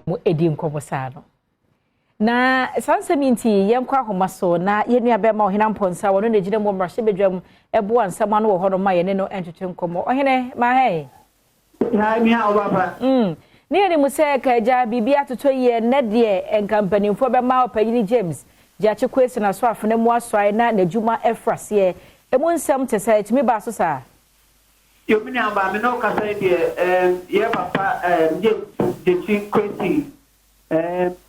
Wɔn di nkɔmmɔ saa no. Na saa nsɛm yi nti, yɛnkɔ ahoma so na yɛn nua bɛrima Ɔhene Ampɔnsa, wɔno na gyina mu mmarahyɛbadwam ɛboa nsɛm ano wɔ hɔnom, ma yɛne no ntwetwe nkɔmmɔ. Ɔhene, maa hɛ. Nua ɔbaba. Ne yɛn mu sɛ kagya biribi atotɔ yie nnɛ deɛ, nka mpanimfoɔ bɛma ɔpanyini James Gyakye Quayson aso afena mu asoae na n'adwuma ɛfra seɛ. Emu nsɛm te sɛ ɛtumi baa so saa? Yomi ni aba mi n'o kasa yi deɛ, yɛ papa James Gyakye Quayson,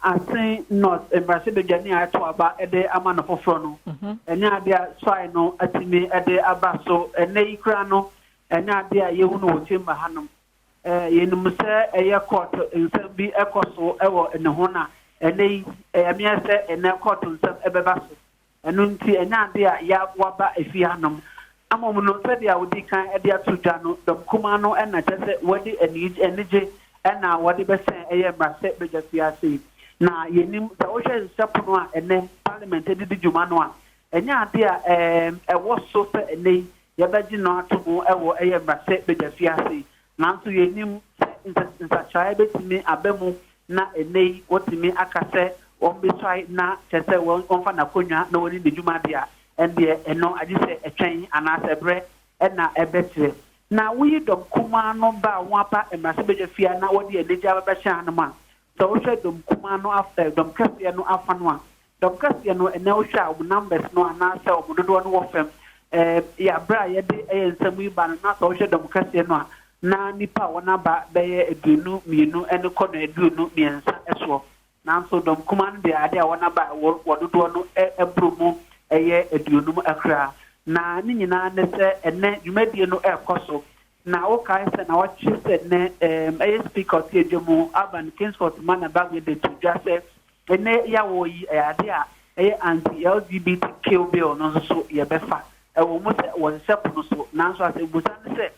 Assin North mmarahyɛbadwani a ɛto aba de ama no foforɔ no, ɛnyɛ adeɛ a soae no atumi de aba so. Ɛnɛ yi koraa no, ɛnyɛ adeɛ a yɛhu no wɔ chamber hanom. Yɛnim sɛ ɛyɛ court nsɛm bi ɛkɔ so ɛwɔ ne ho, na ɛnɛ yi ɛyɛ meɛ sɛ ɛnɛ court nsɛm ɛbɛba so. Ɛno nti ɛnyɛ adeɛ a yɛ waba efi hanom. Amom no, sɛdeɛ wodi kan de ato dwa no, dɔm kumaa no ɛna kyerɛ sɛ wɔde anigye ɛna wɔde bɛsɛn ɛyɛ mmarahyɛ badwa fie ase yi. Na yɛnim sɛ wohwɛ nhyɛ pono a ɛnɛ parliament de di dwuma no a, ɛnyɛ adeɛ a ɛwɔ so sɛ ɛnɛ yi yɛbɛgye no ato mu ɛwɔ ɛyɛ mmarahyɛ badwa fie ase yi. Nanso yɛnim sɛ nsakyerɛ bɛtumi aba mu na ɛnɛ yi wɔtumi aka sɛ wɔn bɛsuae na kyerɛ sɛ wɔmfa n'akonnwa na wɔne ne dwuma deɛ a, ɛndeɛ ɛno agye sɛ ɛtwɛn anaasɛ berɛ ɛna ɛbɛkyerɛ. Na woyi dɔm kumaa no ba a wɔn aba mmarahyɛbadwa fie na wɔde anigye abɛbɛhyɛ hanom a, sɛ wohwɛ dɔm kumaa no, dɔm kɛseɛ no afa no a, dɔm kɛseɛ no ɛnɛ wohwɛ a, wɔn numbers no anaasɛ wɔn dodoɔ no wɔ fam. Yɛ abere a yɛde ɛyɛ nsɛm yi ba no, na sɛ wohwɛ dɔm kɛseɛ no a, na nipa a wɔn aba bɛyɛ 22 ɛne kɔ no 23 ɛsoɔ. Nanso dɔm kumaa no deɛ, adeɛ a wɔn aba wɔ dodoɔ no ɛboro mu ɛyɛ 50 akora. Na ne nyinaa ne sɛ ɛnɛ dwumadie no ɛrekɔ so. Na wokae sɛ na wɔkye sɛ nnɛ ɛyɛ Speaker ɔte adwa mu, Alban Kingsford Sumana Bagbin, de to dwa sɛ ɛnɛ yɛawɔ yi ɛyɛ ade a ɛyɛ anti LGBTQ bill no nso so yɛbɛfa. Ɛwɔ mu sɛ wɔhyehyɛ pono so, nanso asɛmbusa ne sɛ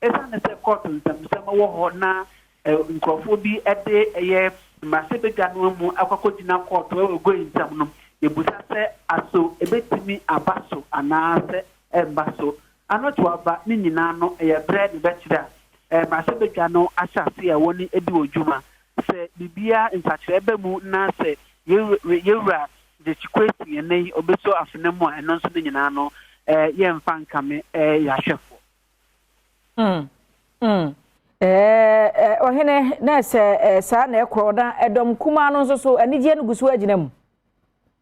ɛsiane sɛ court nsɛmsɛm wɔ hɔ na nkurɔfoɔ bi de ɛyɛ mmarahyɛbadwa no mu akɔkɔgyina court ɛwɔ goyi nsɛm no, yɛbusa sɛ aso ebɛtumi aba so anaasɛ ɛmba so ano to aba. Ne nyinaa no ɛyɛ berɛ ne bɛkyerɛ a mmarahyɛbadwa no ahyɛ ase a wɔne di wɔ dwuma sɛ biribiara nsakyerɛ bɛ mu na sɛ yɛwura Gyakye Quayson ɛnɛ yi ɔbɛso afena mu a, ɛno nso no nyinaa no yɛmfa nkame yɛahwɛfoɔ. Ɔhene, na sɛ saa na ɛkorɔ na ɛdɔm kumaa no nso so, anigyeɛ no gu so agyina mu.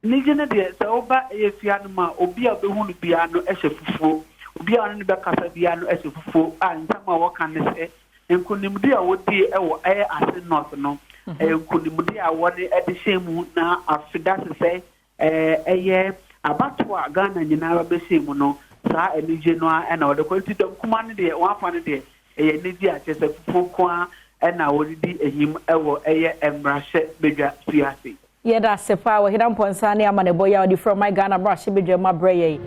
Anigye no deɛ, sɛ woba ɛyɛ fia no mu a, obi a wobɛhu no biara no hyɛ fufuo, obi a ɔne no bɛkasa biara no hyɛ fufuo a nsɛm a wɔka ne sɛ nkonimdi a wɔdie wɔ ɛyɛ Assin North no, ɛyɛ nkonimdi a wɔde de hyɛ mu na afeda sesɛ ɛyɛ abato a Ghana nyinaa bɛhyɛ mu no. Saa anigye no a ɛna wɔde kɔ nti dɔm kuma no deɛ, wɔn afa no deɛ, ɛyɛ anigye a kyerɛ sɛ fufuo nko ara ɛna wɔde di ahim ɛwɔ ɛyɛ mmarahyɛ badwa fie ase. Yɛda ase paa, Ɔhene Mpɔnsa, ne amanebɔ yi a wɔde fira ɔman Ghana mmarahyɛ badwa mu abrɛ yɛn.